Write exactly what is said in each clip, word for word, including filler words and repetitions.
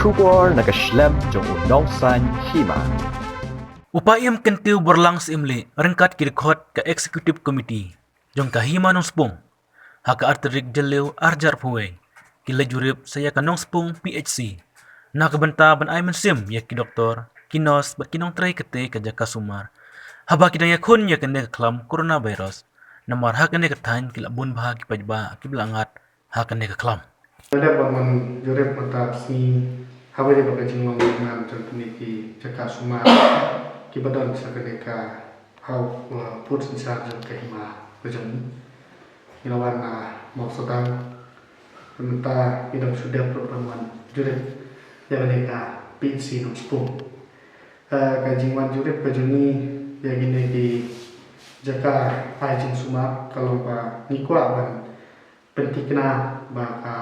Khubor na ka shlem jong u nongsan hima. U Paiem Kyntiew Borlang Syiemlieh ryngkat ki dkhot ka Executive Committee jong ka Hima Nongspung ha ka artylli ka Jylliew arhajar arphew wei ki la jurip sa ïa ka Nongspung P H C na ka bynta ban ai mynsiem ïa ki doktor, ki nurse bad ki nongtrei katei ka jaka sumar haba ki dang ïakhun ïa kane ka khlam coronavirus. Namar ha kane ka thaiñ ki la bun bha ki paidbah kiba la ngat ha kane ka khlam. Nalep ba man jurip mynta ka sngi haba ïa ba ka jinglong jingman jong kine ki jaka sumar kiba don sa kane ka hau, uh, pud synshar jong ka hima ka jong ngi. Ngi la wan na Mawsodang mynta ngi dang shu dep ruh ban wan jurip ïa kane ka P H C Nongspung. Uh, ka jingwan jurip ka jong ngi ïa kine ki jaka ai jingsumar ka long ba ngi kwah ban pynthikna ba ka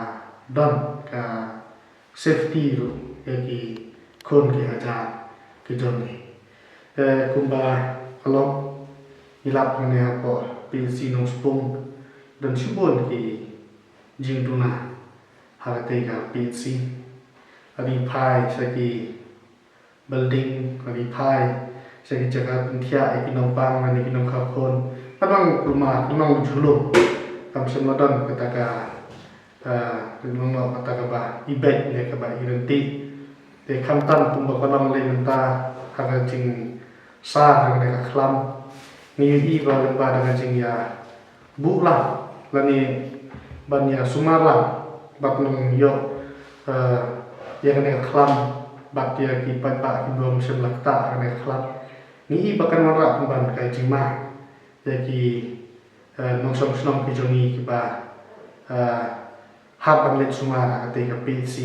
don ka safety ruh ïa ki khun ki hajar ki jong ngi. Eh, kumba ka long ngi lap hangne hapoh P H C Nongspung don shibun ki jingduna ha katei ka P H C. Ani phai sa ki building, ani phai sa ki jaka pynthiah ïa ki nongpang lane ki nongkhaw khun. Ka nang kulmar, ka nang jhulum. Kam shym la don kata ka, ah, ka nang noh kata kaba i beit ne kaba i ryntih. Te khamtam kumba ka long lei mynta ha ka jingsar jong kane ka khlam, ngi ïohi ba lyngba da ka jingïa buh lang lane ban ïa sumar lang bad nang ïoh, eh, ïa kane ka khlam bad ïa ki paidbah kiba ym shym la ktah ha kane ka khlam. Ngi i ba kan wanrah pynban ka jingma ïa ki, eh, nongshong shnong ki jong ngi kiba, eh, hap ban leit sumar ha katei ka P H C.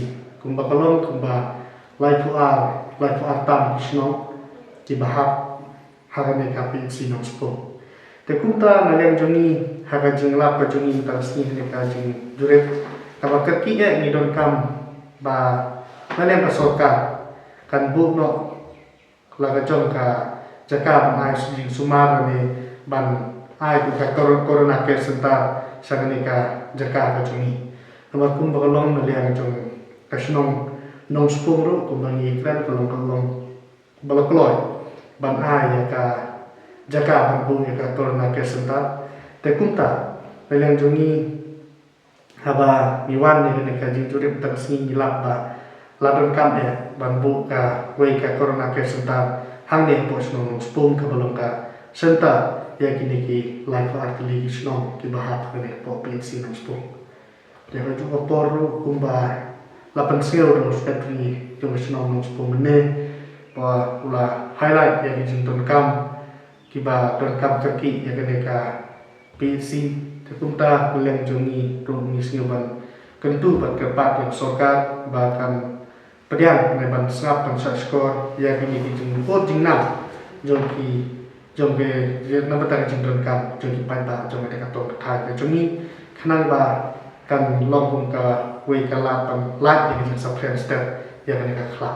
Kumba ka long kumba laiphew ar, laiphew ar tam ki shnong kiba hap ha kane ka P H C Nongspung. Te kumta na liang jong ngi ha ka jinglap ka jong ngi mynta ka sngi ha kane ka jingjurip kaba kyrkieh ngi donkam ba na liang ka sorkar kan buh noh la ka jong ka jaka ban ai jingsumar lane ban ai ka cor-, corona care center sha kane ka jaka ka jong ngi. Namar kumba ka long na liang jong ka shnong Nongspung ruh kumba ngi kren ka long ka long ba la kloi ban ai ïa ka jaka ban buh ïa ka corona care center. Te kumta na liang jong ngi haba ngi wan ïa kane ka jingjurip mynta ka sngi ngi lap ba la donkam eh ban buh kawei ka corona care center hangne hapoh shnong Nongspung kaba long ka center ïa kine ki laiphew ar tylli ki shnong kiba hap ha kane hapoh P H C Nongspung. Te ha kajuh ka por ruh kumba la pynsngew da u Secretary jong ka shnong Nongspung mynne ba u la highlight ïa ki jingdonkam kiba donkam kyrkieh ïa kane ka P H C. Te kumta na liang jong ngi ruh ngi sngew ban kyntu bad kyrpad ïa ka sorkar ba kan pdiang ne ban sngap ban shahshkor ïa kine ki jingbud jingnang jong ki, jong ki, na bynta ka jingdonkam jong ki paidbah jong kane ka tong ka thaiñ ka jong ngi khnang ba kan long kum kawei ka lad ban lait ïa ka jingsaphriang step ïa kane ka khlam.